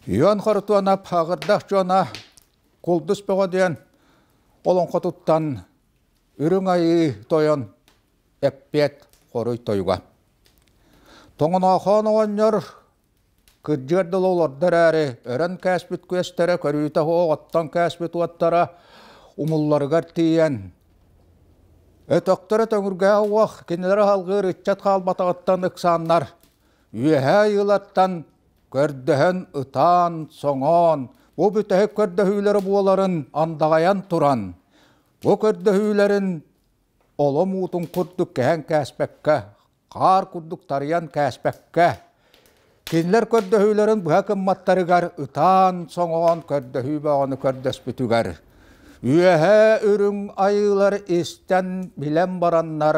Иоанн Харытуонап Хаҕырдах дьоно Кулдус Бөҕө диэн олоҥхотуттан Үрүҥ Айыы Тойон эппиэт хоруй тойуга. Тоҥоноохоон оҕонньор кырдьыар дылы олордо эрээри, өрөн кээспит күөстэрэ көрүүтэ суох оттон кээспит уоттара умулларыгар тиийэн, өтөхтөрө төҥүргэһэ уох кинилэри салгыыр ыччат хаалбатаҕыттан ыксааннар, үөһээ ыйыылартан көрдөһөн ытаан-соҥоон, бу бүтэһик көрдөһүүлэрэ буоларын андаҕайан туран, бу көрдөһүүлэрин олом уутун курдук кэһэн кээспэккэ, хаар курдук тарыйан кээспэккэ, кинилэр көрдөһүүлэрин быһа гымматтарыгар ытаан-соҥоон көрдөһүү бөҕөнү көрдөспүтүгэр, үөһээ үрүҥ айыылар истэн билэн бараннар,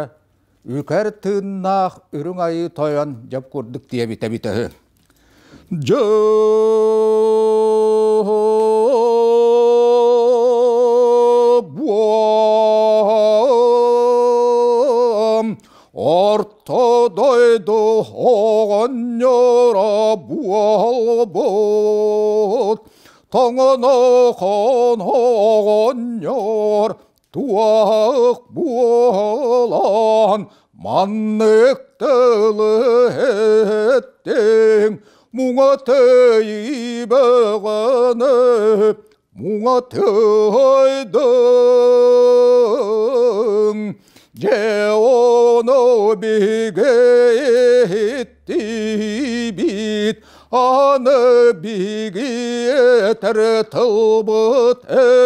үкэр тыыннаах үрүҥ айыы тойон дьап курдук диэбитэ эбитэ үһү. Дьэ Орто дойду оҕонньоро буолбут, тоҥонохон оҕонньор туох буолан маннык тылы эттиҥ, муҥа тыйбаҕаны муҥа тыйдыҥ, дьэ ону биһиги иһиттибит, аны биһиги этэр тылбыт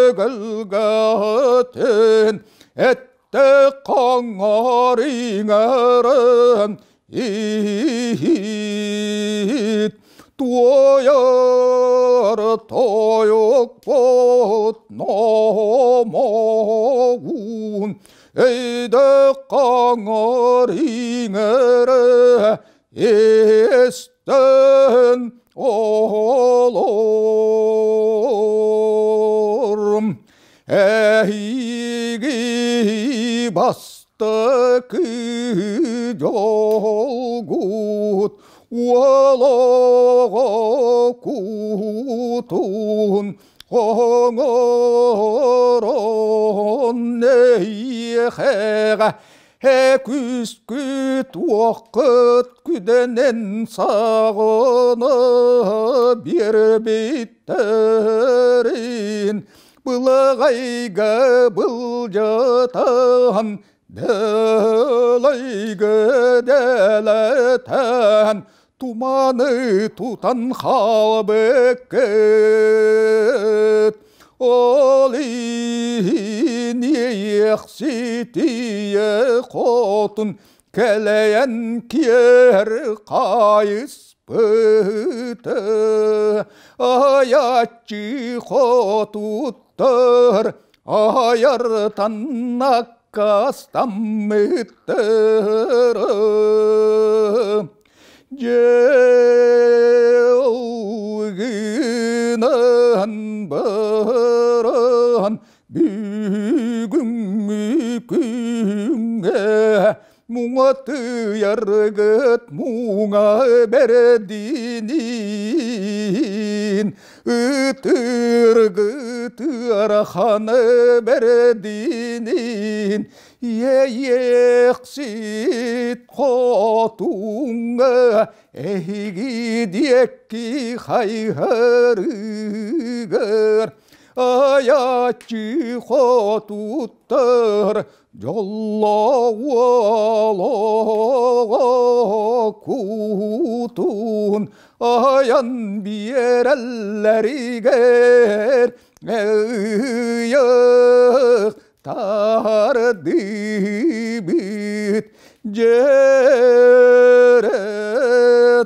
эгэлгэтин этте хоҥор иҥэрэн иһит туойар тойукпут номоҕун өйдө хоҥор иҥэрэ истэн олорум эһиги бастакы дьолгут уолоҕо кутун оҥорон эйиэхэҕэ Күүскүт уоххут күдэнэн саҕана биэрбиттэрин былаҕайга былдьатан дэлэйгэ дэлэтэн туманы тутан хаалбыккыт ол иһин иэхситийэ хотун кэлэйэн киэр хайыспыты айаччы хотуттар айартан аккастаммыттара Дьылгынан баран бүгүҥҥү күҥҥэ муҥатыйаргыт муҥа бэрдинин ытыргыт ыараханы бэрдинин Иэйиэхсит хотуҥҥа эһиги диэки хайыһарыгар айааччы хотуттар дьоллоох кутун айан биэрэллэригэр ыйык Тардыбыт дьэрэ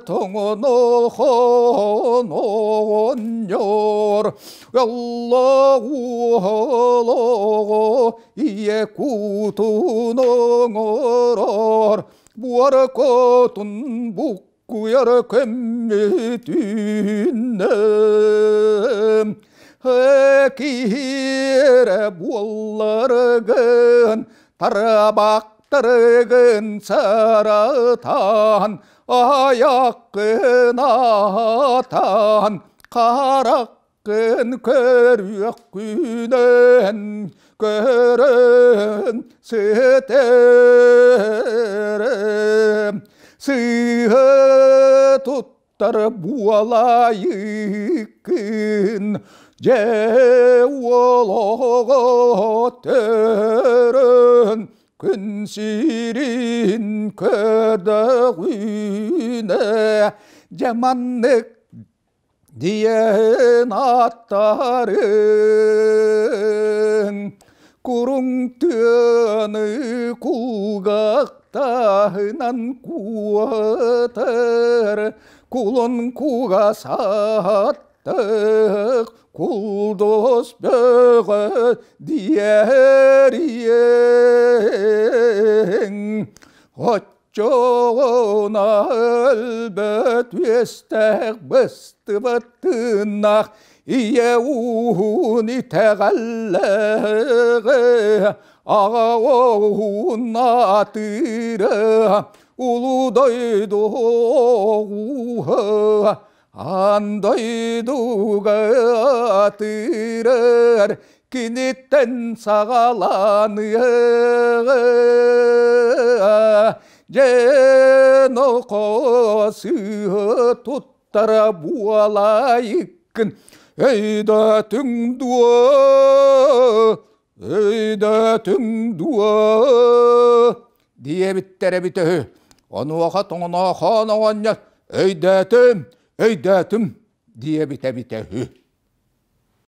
тоҥонохон оҕонньор Аллаҕуолоҕо ийэ кутун оҥорор буор котун буккуйар көммүтүнэн киирэ буолларгын тарабахтаргын саратан айаккын атан. Хараххын көрүөххүнэн көрөн сытэрем. Сыыһа туттар буолайыккын, дьэ уол оҕо төрөн күн сирин көрдөҕүнэ, дьэ маннык диэн аттарыҥ куруҥ тыаны кулгахтаһынан куотар кулун кугасаттык кулдус бөҕө диэриэҥ Оччоҕуна өлбөт үөстээх быстыбат тыыннаах ийэ ууһун итэҕэллээҕэ, аҕа ууһун аатыыра, улуу дойду оҕуһа, аан дойдуга атыырар киниттэн саҕаланыаҕа. Дьэ нохоо сыыһа туттара буолайыккын өйдөтүҥ дуо, өйдөтүҥ дуо диэбиттэрэ эбитэ үһү. Онуоха тоҥоноохоон оҕонньор өйдөөтүм, өйдөөтүм диэбитэ эбитэ үһү.